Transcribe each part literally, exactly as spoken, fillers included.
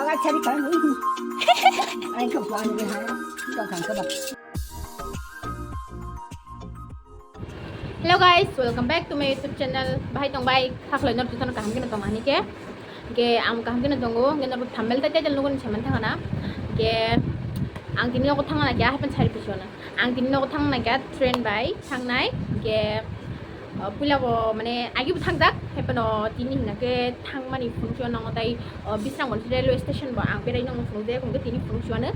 Hello guys, welcome back to my YouTube channel. Bahai tong bai, khaklai nor tutan kaham kena tong ani ke. Ke ang kaham kena tongo, ke nor thumbnail tai title nukun seman thangana. Ke ang tini nogo thangana ke, happen sari pisona. Ang tini nogo thangana ke train bai thangnai. Ke, uh, puila bo mane agi bo thangjak, happen o tini hina ke thangmani phunukyo nongo tai, uh, Bisramganj railway station bo ang berai nongo phunukjak, hwnkhe tini phunuksuano.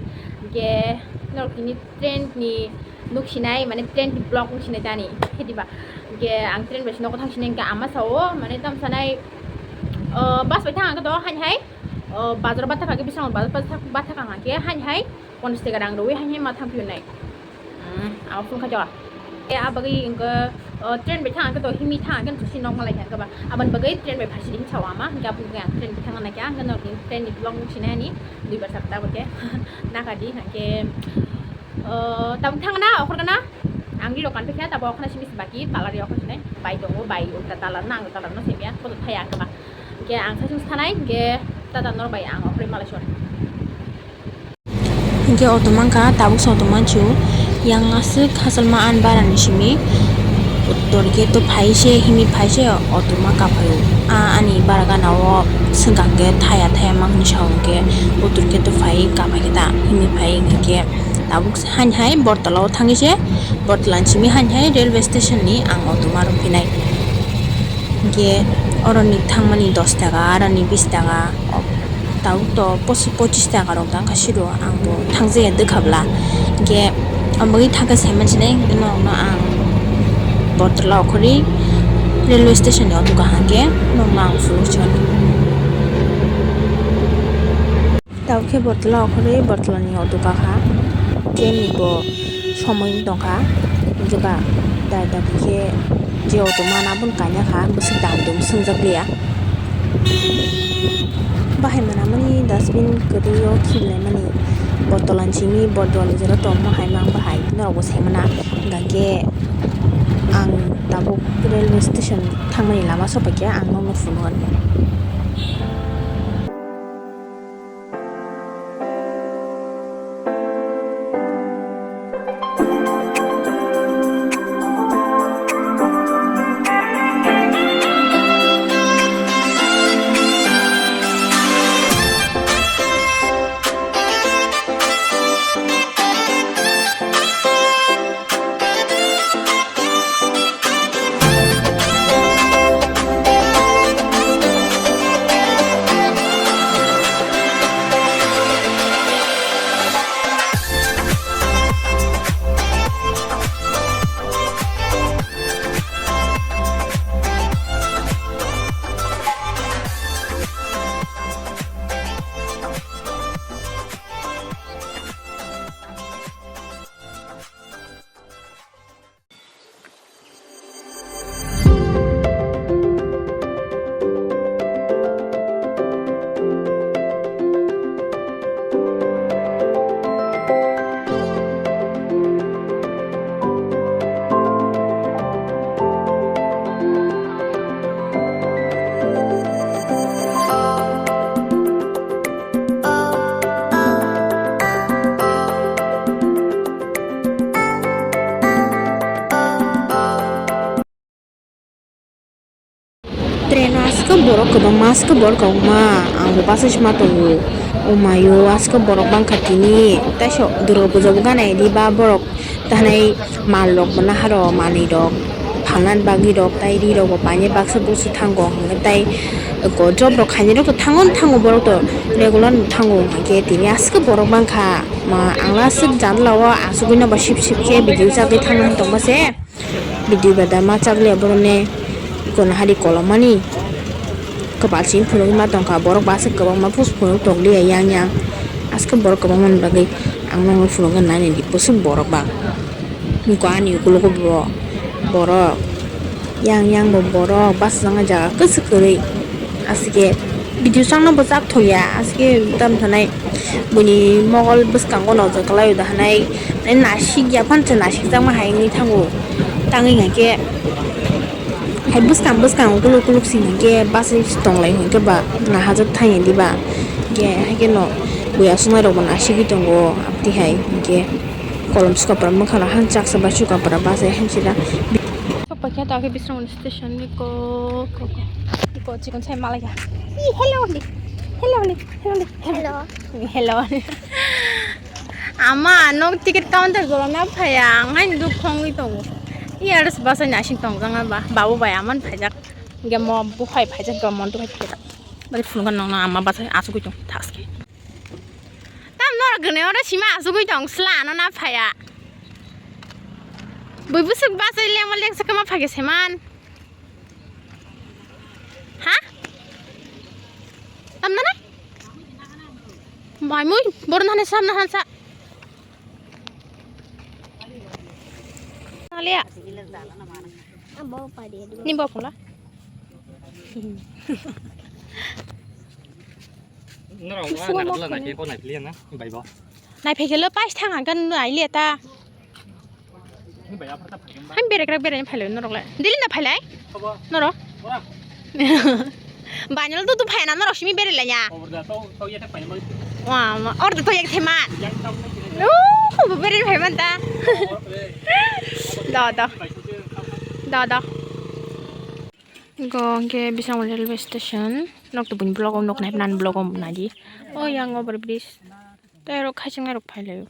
Ke nor tini train ni nuksinai, mane train ni vlog nuksinai tani, hediba. Ke ang train bai se nogo thangsinai, ke ama sao, mane tam sanai, uh, bus bai thang ang to hain hai, uh, bazar bathakha ke Bisramganj bazar bathak-, bathakha ang ke hain hai, ponchash taka rang rwi hain hai ma thang phiyonai. Hmm, abo phone khajo. E, abagwi hwnkhe, o, train bai thang khe to himwi thang khe to si nok malai thang khe ba. Aboni bagwi train bai phasi ring sao ama, hwnkhe aboni bagwi ang train bai thang nai khe, ang khe nok ni train ni vlog nuk sinai ani, dui bar sakta bo khe. Naka di hwnkhe, o, tabuk thang na, okhor gana. Ang di dokan pe khe, tabo okhor simi baki, talar okhor sinai. Bai tongo, bai ulta talar na, ang talar no simi ya, koto thaya khe ba. Hwnkhe ang sasung thanai, hwnkhe tata nor bai ang okhor malai sor. Hingke auto mankha, tabuk se auto manchu. Yang aswk hachal ma ani bara ni simi. Uttor gate o phai se, himwi phai se auto ma kaphaio. A ani bara gana o swngkha hwnkhe thaya thaya ma hwnwi sa hwnkhe uttor gate o phai kaphai khe ta himwi phai hwnkhe tabuk se hain hai Bortola o thangwi se Bortola ni simi hain hai railway station ni ang auto ma rw phinai. Hingke oro ni thangmani dos taka, aro ni bis taka. Tabuk to posi-, pochis taka rok tang kha siro, ang bo thang jaya dwkha bla. Hingke omo bagwi thang khe sai mansinai, hingke norok no ang Bortola okhorwi railway station ni o doga hangke norok no ang phunuk sinai. Tabuk khe Bortola okhorwi Bortola ni o doga kha, train ni bo somoi wng tong kha, hingke ba dai dagi khe je auto mana abono kaina kha, bwswk dam dum swngjak liya. Bahai mwnamani dustbin kwrwi o khibilaimani Bortola ni simi Bortola ni jora tongma hai mang bahai norok bo sai mana. Hingkha khe ang tabuk railway station thangmani lama sopaikha, ang nokno phunukgo. Train o aswk borok kwbangma, aswk borok kwbangma, ang bo bus o se ma tongo. O mayo aswk borok bangkha tini, tei so Durga puja bo gana di ba borok tanai mal rok bo naharo manwi rok phalna bagwi rok tei ri rok bo painani baksa busu thango hwnkhe tei job rok khainai rok to thango thango borok to regular no thango hwnkhe tini aswk borok bangkha. Ma, ang aswk jandala o asugwi no bo sip sip khe video chagwi thangna tongma se. Video bada ma chakliya borok ne kono hari kolomani kwpal simi phunugwi ma tongkha, borok bo aswk kwbangma phus phunuk tokliya yang yang. Aswk borok kwbangma ni bagwi ang nokno phunukgwi nai nai di bwswk borok ba. Nukha ani ukologo bo borok. Yang yang bo borok bachajak nai jaga kwchwk kwrwi. Aswk khe video changno bo chak thokya, aswk khe tamo sanai buini mokol bwskango nojor kwlai o da hinai, mane nasik ya phano se nasikjakma hai wngwi thango. Tangwi hwnkhe hai bwskang bwskang ukuluk ukuluk se hwnkhe bachai se tonglai hwnkhe ba nahajak thangya diba. Ke haikhe no bui aswk nai rok bo nasigwi tongo, abtwi hai hinkhe kolom swkapra mwkhang rok han chaksa bai swkapra bachai han sida. Sokphaikhe ta khe Bisramoni station ni ko, ko, ko, ko chikon sai malaikha. Hi, hello ni, hello ni, hello ni, hello. Hello. Ama nok ticket counter gola na phaya, ang haino duk khongwi tongo. Iya res bachai nasing tongjak na ba, babu bai aman phaijak. Ge mo buphai phaijak, ge mo dukhai phaijak. Bari phunukha nokno ama bachai achugwi tong thaske. Tam norok gwnwi oro sima achugwi tong sla ano na phaya. Bui bwswk bachai lengma lengsa khe ma phaikhe seman. Ha? Tam nanai? Bai mui borok nani sam nahan sa. Alia. Ni bo pula. Norok Kusumo wana mo kadla kani. Nai phi ko nai phi na, bai bo. Nai phi khe lo pais thang hang kan nai le ta. Ni bai aphar ta phaikhe ba. Ham berek rak berek phailai norok le. Dili na phailai? Khobor. Norok? Ora. Banyol tu tu phaina norok simi berek lanya. Khobor da to, to ya ta phaikhe ba. Wa, ma, or da to yak theman. Yang ta phaikhe. Lu, bu berek phaiman ta. Khobor, eh. Da, da. Bai, so, je, ta. Da, da. Go hwnkhe Bisramoni railway station. Nok tubuni vlog o nok nai, nan vlog o nai di. O yang over bridge. Tei oro khachiknai rok phai laio.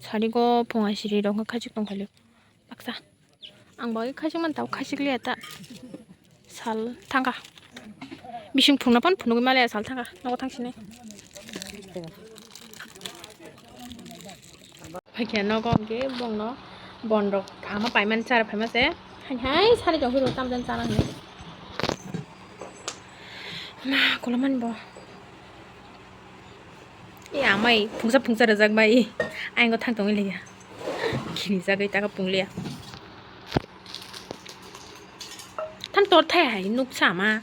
Sari go phunga siri rok khaisik tong phai laio. Baksa. Ang bai khachik man tau khachik liya ta. Sal thangkha. Bising phunukna pan phunugwi maliya sal thangkha. Nogo thangsinai. Phaikhe nogo hwnkhe bongno bonrok ama paiman chara phaima se. Hai hai sari tong phiro tamjani chana hinwi. Ma kolomani bo. E amai phungsa phungsa rwjak bai. Aingo thang tongwi liya. Khini jagwi taka pungliya. Than tor thai hai nuk sama.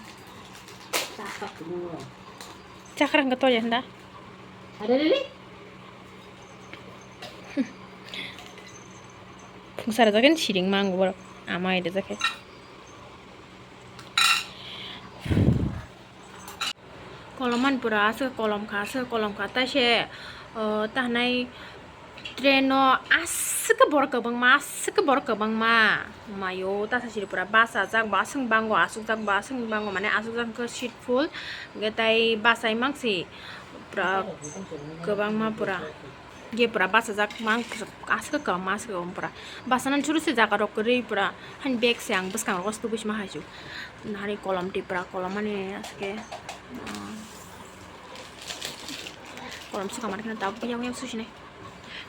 Chakra hwnkhe tor ya hwnda. Phungsa rwjak khe siring ma ang borok. Amai rwjak khe. Kolom man pura aswk kolom kha, aswk kolom kha. Tai se, o, ta hwnai train o aswk khe borok kwbangma, aswk khe borok kwbangma. Mayo ta sasiri pura bus ajak, bus wng bango aswkjak, bus wng bango mane aswkjak wngkhe seat full. Hwnkhe tai bus ai mangsi pura kwbangma pura. Ge pura bachajak mang aswk kwbangma aswk kwbangma pura. Bachana churu se jaga rok kwrwi pura. Hani bag se ang bwskango tubui sima hai su. Hani kolom tipra kolom mani aswk khe, ah, kolom swkang mani kheno tabuk yang yang susinai.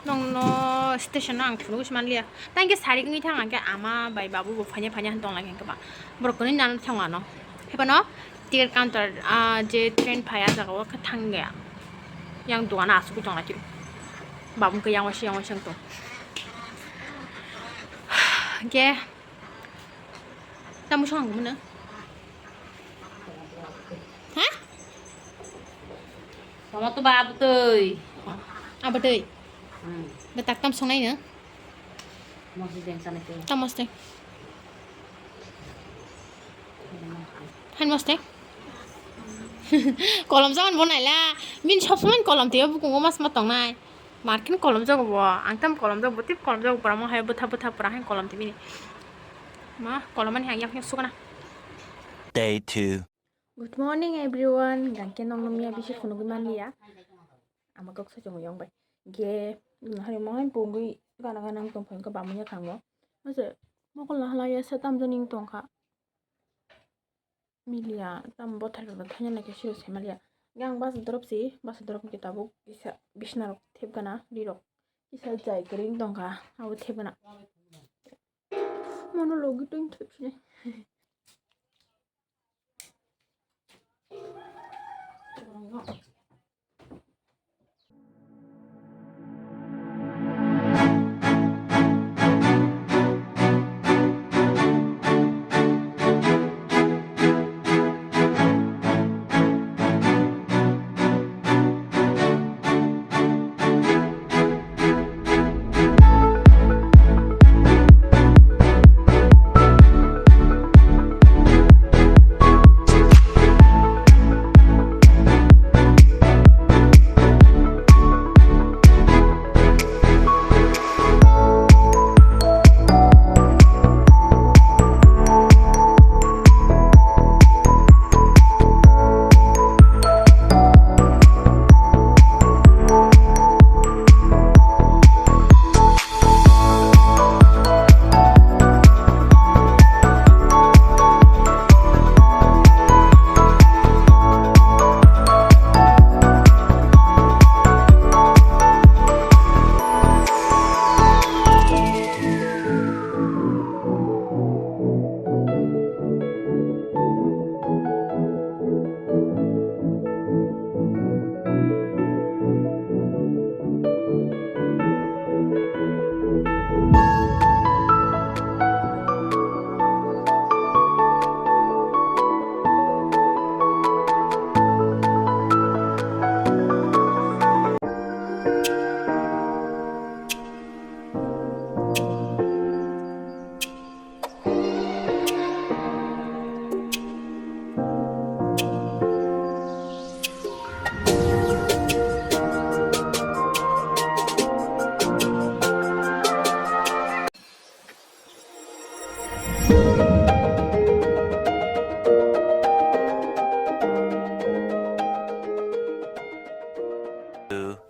Nongno station no ang phunugwi se manliya. Tei hwnkhe sari wngwi thang hwnkhe ama bai babu bo phaina phaina hwn tongla hwnkhe ba. Borok kwnwi nang thang ano. Haiphano ticket counter, ah, je train phai ah jaga o khe thang ya. Yang dogan asugwi tong lai tong. Babung khe yang waisa yang waisa wng tong. Hwnkhe tamo song ang mano. Ha? Tamo to ba abutoi. Abutoi. Hmm. Betak tam songnai no? Mosi deng sana ke. Tamo ste. Han moste. Kolom jaman bo naila. Bin sob somoi kolom tiyo bukungo mas ma tongnai. Markin kolom jago bo. Ang tam kolom jago bo, tip kolom jago pura mo hai bwtha bwtha pura hai kolom tibini. Ma kolom mani hai yak yak sukana. Day two. Good morning everyone. Gangke nong nung ya bisi phunugwi manliya. Ama kok sa chungo yong bai. Ge hari mo hai pungwi gana gana ang tong phai ko bamya khango. Ase mokol na hala ya sa tam jani tong kha. Miliya tam bothar rok thanya nai khe siro se maliya. Yang bus drop si, bus drop ke tabuk kisa bisna rok thep gana ri rok. Kisa jai kering tong kha, abo thep gana. Mono logi tong thep sini.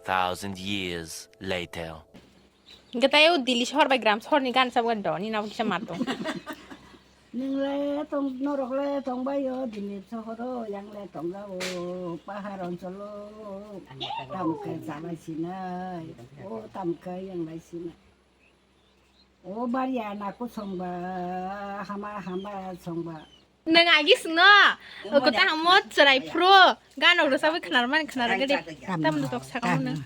thousand years later. Hingke tai o Delhi sohor bai gram sohor ni gan sabo gan do, ni nabo kisa mato. Nwngle tong, norokle tongbaio Delhi sohoro, yangle tongjao pahar oncholo, tamkhe chalai sinai, o tamkhe yanglai sinai. O bariya naku songba, hama hama songba. Nwng agi singno, kota hamo chwrai phuru, ganok rwchabwi khwnarmani khwnarwgadi. Tamni tok sakamo nwng.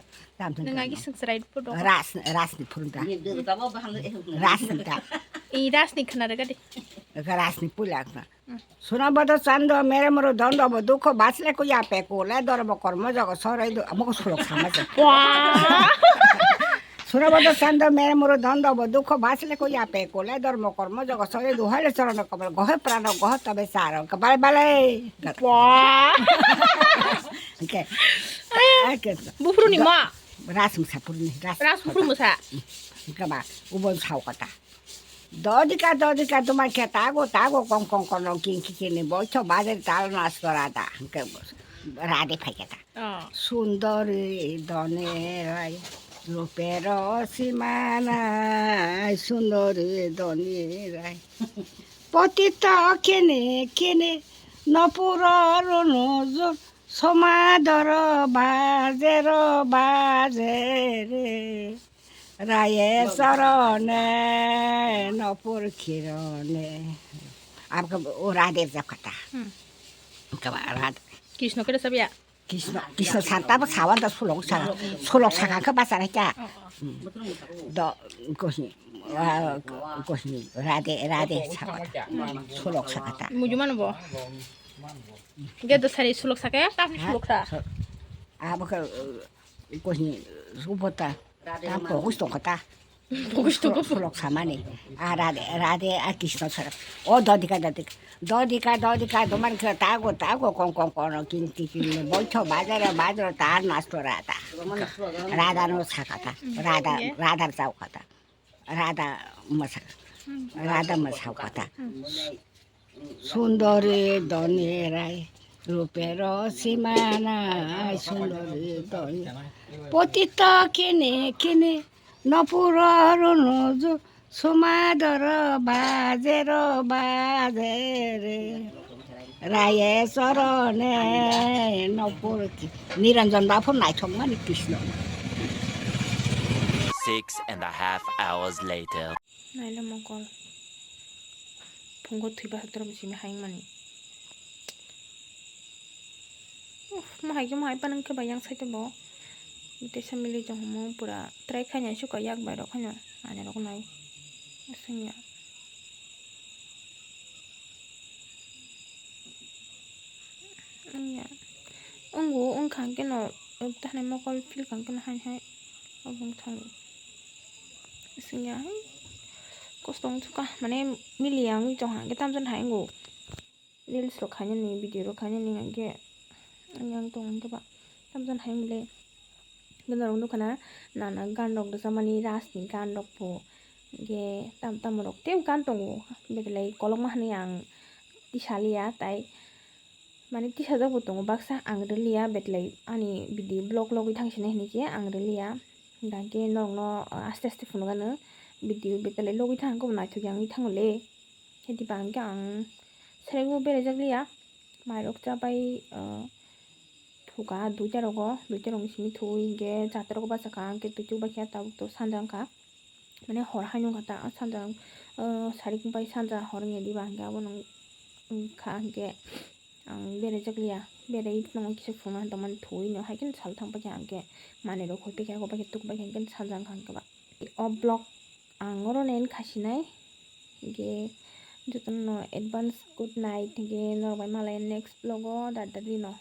Nwng agi sing chwrai phuru. Ras, rasni phuru da. Rasni da. I rasni khwnarwgadi. Rasni pula khna. Suno bodo chando mere moro dondo bo dukho basle ko yape ko le dormo kormo jogo sorai do amoko sulok sama se. Wah. Suno bodo chando mere moro dondo bo dukho basle ko yape ko le dormo kormo jogo sorai do hale chorono kobol gohe prano gohe tobe saro kabale bale. Wah. Oke. Oke. Bufruni ma. Ras musa purni ras. Ras bufru musa. Kaba ubon sao kata. Dodika, dodika, tumar khe tago, tago, kong, kong, kono, king, king, king, ni boitho, bajar, tal, nas, rada, hingke rade phaiketa. Oh. Sundori, doni, rai, rupero, simana, sundori, doni, rai. Potito, kene, kene, nopuro, rono, jo, somadoro, bajero, bajere. Raye sorone nopur khirone. Abka o Radhe jab kata. Hmm. Kaba Radhe. Krishna kere sabya. Krishna, Krishna santa ba sawan da sulok saka. Sulok saka ke basar kya. Oh, oh. Hmm. Do kohi. Ah, kohi Radhe, Radhe saka. Sulok saka ta. Mujuman bo. Ge do sari sulok saka, ta sulok sa. Abka kohi supota. Ta pogos tongkha ta. Pogos tongkha. Pholok samani. A Radhe, Radhe, a Krishna sara. O dodika, dodika. Dodika, dodika, domar khe tago, tago, kong, kong, kono, king, king, king, boitho, bajaro, bajaro, tar nastora ta. Radha no sakata. Radha, Radha chaukata. Radha masa. Radha masa kata. Sundori doni rai, rupero simana, sundori doni. Potito kene kene, nopuro runuju, sumadoro bajero bajere. Raye sorone nopur ki-, Niranjan babu naithok mani Krishna. Six and a half hours later. Naile mokol. Phungo thwiba hwtwrwng simi haimani. Uff, mohai khe mohai panang khe bai yang side bo. Teisa mili tong himo pura try khaina suka yak bai rok haino ani rok nai. Aswngya. Wngya. Wngwo wngkha hwnkhe no, thanai mokol philkha hwnkhe no hai hai. Obo wngthang. Swngya hai. Kosto wngsuka, mane miliya wngwi tongkha hwnkhe tamjani hai wngwo. Reels rok khainani, video rok khainani hwnkhe wngya wng tong hwnkhe ba tamjani hai wngwi le. Hwnkhe norok nukha na, nana gan rok rwjakmani, Raj ni gan rok bo. Hwnkhe tam, tamo rok teibo gan tongo. Belai kolokma hwnwi ang tisaliya, tai mane tisajak bo tongo baksa, ang rwliya, belai ani video vlog logwi thang sinai hinwi khe ang rwliya. Hwnkhe norokno aste aste phunukgano video belai logwi thang, hwnkhe bo naithokya wngwi thango le. Hwnkhe diba hwnkhe ang seleng bo beraijak liya, mairok chabai, ah, thuka duita rogo, duita rokni simi thuwi hwnkhe chata rogo bachakha, hwnkhe twichuk baikha tabuk to sanja wngkha. Mane hor hai nungkha ta, sanja, ah, sarik bai sanja hor wngya diba hwnkhe abono wngkha hwnkhe ang beraijak liya, berai phano kisa phunukna tongmani thuwi no, hai kheno sal thang paikha hwnkhe manwi rok hoi paikha, abo paikha tuk paikha hwnkhe sanja wngkha hwnkhe ba. O vlog ang oro nai khasinai, hwnkhe jotono advance good night, hwnkhe norok bai malai next vlog o dada dino.